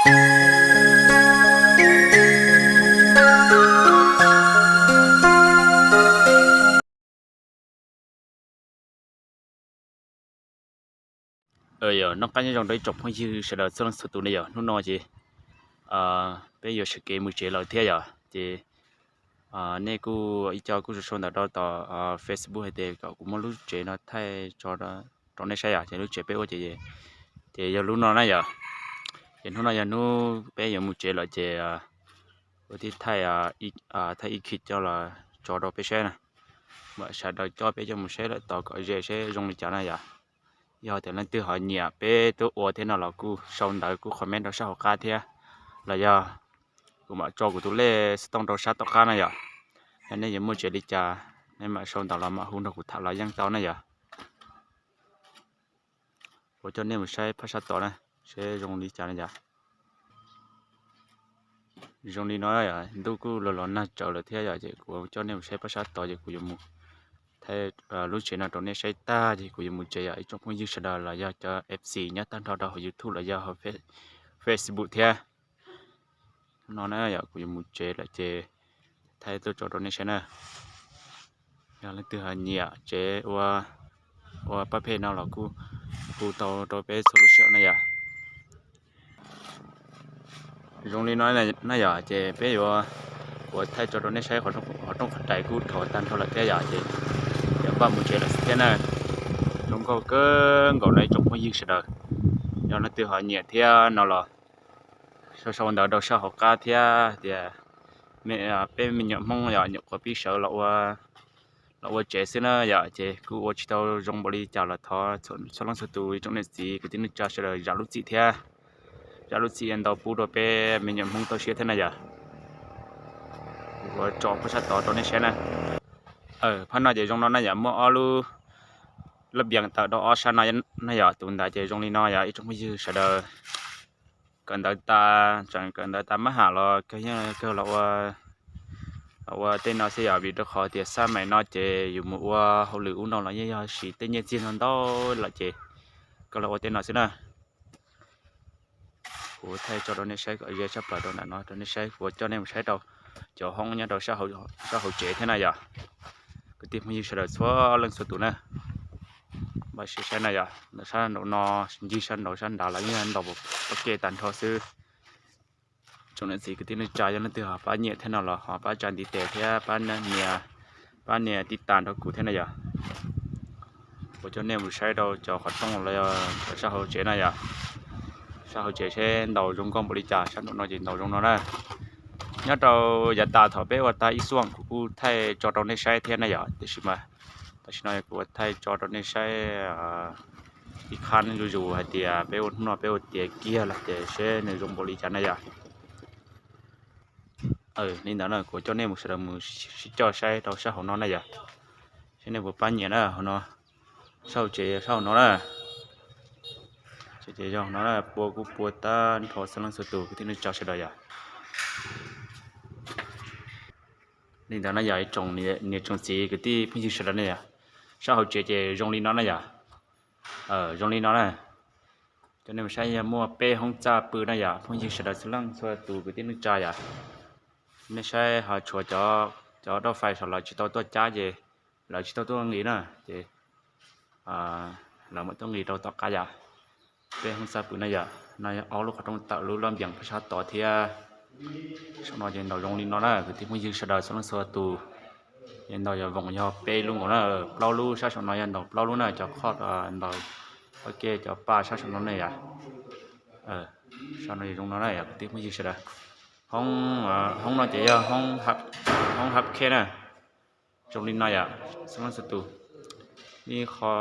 Yog noj qab nyob zoo rau ib tsoom phooj ywg sawv daws txhua leej txhua tus ne yom. Hnub no ces peb yuav sawv kev mus tsev lawm thiab yom. Ces nej kuj ib co kuj sau sau ntawv rau tom Facebook hais tias kom kuv muab lub tsev no thaij tso rau nej saib yom. Ces lub tsev peb ua ces, ces yog lub no na yom. Ces hnub no yog hnub peb yuav mus tsev lawm ces kuv thiaj thaij, thaij ib khib coj los tso rau peb saib na. Mam sawv daws coj peb coj mus saib lawm tod kom ze seb zoo li cas na yom. Yog tias leej twg ho nyiam peb tuaj ua thiab no los kuj sau ntawv kuj comment rau sab hauv qab thiab, los yog kuv mam tso kuv tus lej xov tooj rau sab tom qab na yom. Yog nej yuav muaj tsev li cas, nej mam sau ntawv los mam hu nrog kuv tham los yeej tau na yom. Kuv coj nej mus saib phab sab tod na, seb zoo li cas na yom. Zoo li no, ntuj kuj los los nag tsawv lawm thiab yom, ces kuv coj nej mus saib phab sab tod ces kuv yuav mus thaij lub tsev no rau nej saib tag ces kuv yuav mus tsev yom. Ib tsoom phooj ywg sawv daws los yog cov F C nyob tag nrho rau hauv YouTube los yog hauv Facebook thiab. No na yom, kuv yuav mus tsev lawm ces thaij tuaj tso rau nej saib na. Yog leej twg ho nyiam tsev ua, ua pab phem no los kuj hu tau rau peb txhua lub sij hawm na yom. Zoo li no na yom, ces peb yuav, kuv thaij tso rau nej saib qhov rooj qhov rais kuj dhau tag nrho lawm thiab yom, ces yuav npaj mus tsev lawm xwb thiab na. Zoo nkauj kawg nkaus no ib tsoom phooj ywg sawv daws. Yog leej twg ho nyiam thiab no los sau sau ntawv rau sab hauv qab thiab tias peb me nyuam Hmoob yom, nyuam qhuav pib sawv los ua tsev xwb na yom, ces kuj ua tsis tau zoo npaum li cas los thov txhua leej txhua tus ib tsoom niam txiv kwv tij neej tsa sawv daws zam lub txim thiab. Zam lub txim ntau pub rau peb me nyuam Hmoob toj siab thiab na yom. Kuv tso phab sab tod rau nej saib na. Phab no ces zoo no na yom, muaj ob lub lab npias tawm rau ob sab no na yom. Tus ntawd ces zoo li no yom, ib tsoom phooj ywg sawv daws kawm ntawv tas, tseem kawm ntawv tas mab ham los kawg yeej kawg los ua tej no xwb yom, vim rau qhov tias xab mais no ces yus mus ua hauj lwm ub no los yeej yog siv tej nyiaj txiag no ntau lawm ces kawg los ua tej no xwb na. Kuv thaij tso rau nej saib kom ze tshaj plaws rau ntawm no rau nej saib, kuv coj nej mus saib rau cov hoob nyob rau sab hauv tsev thiab na yom. Kwv tij phooj ywg sawv daws txhua leej txhua tus na, npaj siab saib na yom, ntawm sab nraum no, ncig sab nraud sab nrad los yeej ntaus pab ke tag nrho xwb. Tsoom niam txiv kwv tij neej tsa yog leej twg ho pab nyiam thiab no los ho pab tsa ntiv tes thiab pab nias, pab nias tib tas nrog kuv thiab na yom. Kuv coj nej mus saib rau cov qhov rooj los yog cov sab hauv tsev na yom. Sab hauv tsev seb ntaus zoo nkauj npaum li cas, sab nraum no ces ntaus zoo no na. Nyob rau yav tas thaum peb ua tag ib xuaj kuv kuj thaij tso rau nej saib thiab na yom, tiam sis mas tam sim no kuv thaij tso rau nej saib ib qhab zuj zus hais tias peb ua hnub no peb ua tiav kiag lawm ces seb nws zoo npaum li cas na yom. Li ntawd na kuv coj nej mus sawv daws mus sib coj saib rau sab hauv no na yom. Seb nej puas pab nyiam na, hauv no, sab hauv tsev sab hauv no na. Ces yog no na, pua kuj pua tag nrho txhua leej txhua tus kwv tij neej tsa sawv daws yom. Li ntawd na yom, ib tsoom niam tsoom txiv kwv tij phooj ywg sawv daws na yom, sab hauv tsev ces zoo li no na yom. Zoo li no na. Cov nej mus saib yog muaj peb hoob txaj pw na yom, phooj ywg sawv daws txhua leej txhua tus kwv tij neej tsa yom. Nej saib ho tshuav cov dauj fais saum lawv tsis tau tuaj cab ces lawv tsis tau tuaj nqis na ces lawv mam tuaj nqis rau tom qab yom. Peb hoob txaj pw na yom, no yog ob lub qhov rooj tawm lub laj npias phab sab tod thiab. Saum no ces ntaus zoo li no na kwv tij phooj ywg sawv daws txhua leej txhua tus. Ces ntaus yog voos yog peb lub nkaus na, plaub lub, sab saum no yog ntaus plaub lub na, cov khob ntaus pab ke cov paj sab saum no na yom. Saum no zoo no na yom kwv tij phooj ywg sawv daws. Hoob no ces yog hoob hab khej na. Zoo li no yom, txhua leej txhua tus. Ib qho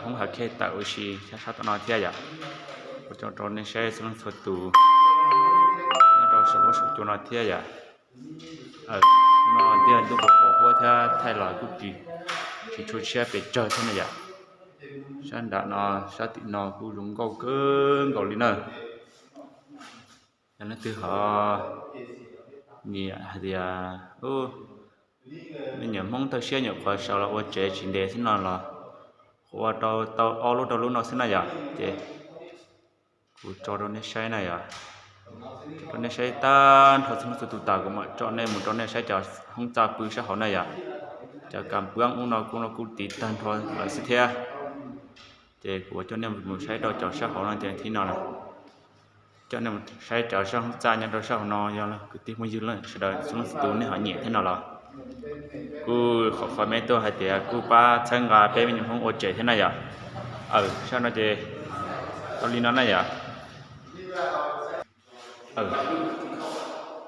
hoob hab khej tawm ua si sab tom no thiab yom. Kuv coj rau nej saib txhua leej txhua tus nyob rau saum huab saum cua no thiab yom. No tiag ntuj qhuav qhuav huab thiab thaij los kuj tsis tshua tshiab pes tsawg thiab na yom. Sab nram no, sab tim no kuj zoo nkauj kawg nkaus li na. Yog leej twg ho nyiam hais tias me nyuam Hmoob toj siab nyuam qhuav sawv los ua tsev tsis ntev xwb no los ua rau tau ob lub rau lub no xwb na yom. Ces kuv tso rau nej saib na yom. Rau nej saib tag nrho txhua leej txhua tus tas kuv mam tso nej mus rau nej saib cov hoob txaj pw sab hauv na yom. Cov kas pwab ub no kuj no kuj tiv tag nrho lawm xwb thiab. Ces kuv coj nej mus saib rau cov sab hauv no tias thib no lawm. Coj nej mus saib cov sab hoob txaj nyob rau sab hauv no, yog kwv tij phooj ywg sawv daws txhua leej txhua tus nej ho nyiam thiab no los kuj qhov qhov me tuaj hais tias kuj pab txhawb nqa peb me nyuam Hmoob ua tsev thiab na yom. Aw, sab no ces tau li no na yom.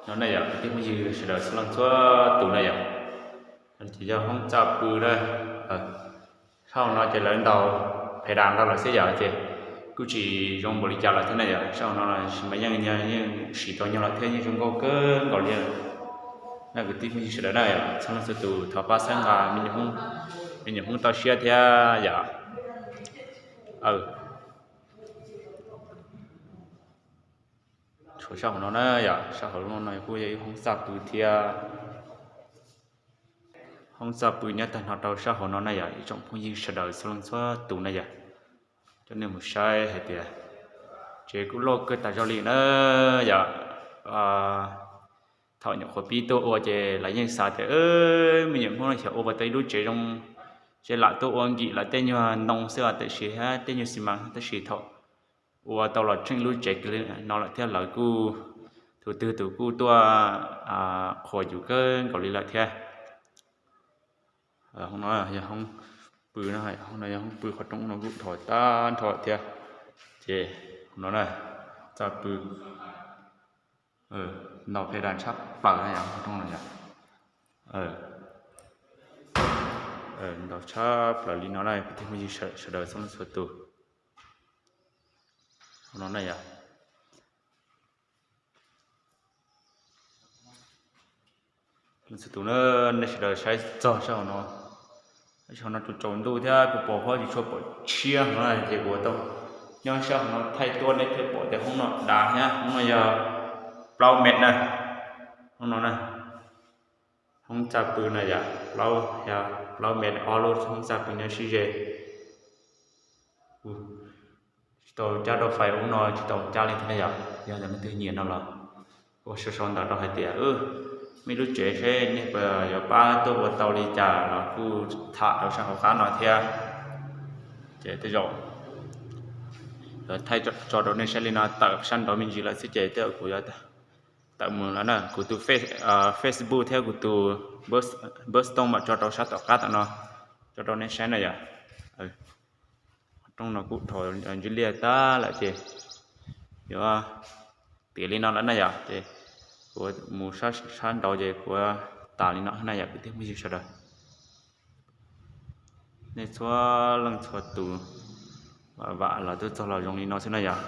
No na yom, kwv tij phooj ywg sawv daws txhua leej txhua tus na yom. Ces yog hoob txaj pw na. Sab hauv no ces lawv ntaus phe das rau lawm xwb yom, ces kuj tsis zoo npaum li cas lawm thiab na yom. Sab hauv no mas yeej, yeej siv tau nyuag lawm thiab yeej zoo nkauj kawg nkaus li. Na kwv tij phooj ywg sawv daws na yom, txhua leej txhua tus thov pab txhawb nqa me nyuam Hmoob toj siab thiab yom. Tshuav sab hauv no na yom, sab hauv no kuj yog ib hoob txaj pw thiab. Hoob txaj pw nyob tag nrho rau sab hauv no na yom, ib tsoom phooj ywg sawv daws txhua leej txhua tus na yom. Coj nej mus saib hais tias tsev kuj loj kawg tas zog li na yom. Thaum nyuam qhuav pib tuaj ua ces lawv yeej xav tias me nyuam Hmoob no xyov ua puas tau ib lub tsev zoo, ces lam tuaj ua nkim lawv tej nyuag ntoo xwb tiam sis thiab tej nyuag xi mas, tab sis thaum ua tau los tsheej lub tsev kiag li no lawm thiab lawv kuj, tus twg tus kuj tuaj qhuas yus kawg nkaus li lawm thiab. Hoob no yog hoob pw, hoob no yog hoob pw, qhov rooj no kuj dhos tag nrho thiab. Ces hoob no na, txaj pw, ntaus phe das tshaj plaws na yom, qhov rooj no yom. Ntaus tshaj plaws li no na kwv tij phooj ywg sawv daws txhua leej txhua tus. Hoob no na yom. Leej txhua tus na, nej sawv daws saib txog sab hauv no, sab hauv no tsaus ntuj thiab kuv pom huab tsis tshua pom tshiab hauv no ces kuv tau nyob sab hauv no thaij tuaj nej thiaj pom tias hoob no dav thiab. Hoob no yog plaub mev na, hoob no na. Hoob txaj pw na yom, plaub, plaub mev ob lub hoob txaj pw nyob sib ze. Tsis tau cab rau fais ub no, tsis tau cab li thiab na yom. Yog tias leej twg nyiam no los ua sau sau ntawv rau hais tias, me lub tsev seb nej puas yuav pab tuaj ua tau li cas los kuj tham rau sab hauv qab no thiab. Ces tej zaum yuav thaij tso rau nej saib li no, tawm sab nraud me ntsis lawm xwb ces tej zaum kuv yuav tawm mus lawm na. Kuv tus Facebook thiab kuv tus Buzzstorm mam tso rau sab tom qab tom no, tso rau nej saib na yom. Rooj no kuj dhos ntsis liaj tag lawm ces yuav tiav li no lawm na yom. Ces kuv mus sab nraud ces kuv tas li no na yom, kwv tij phooj ywg sawv daws. Nej txhua leej txhua tus vam los twb txog los zoo li no xwb na yom.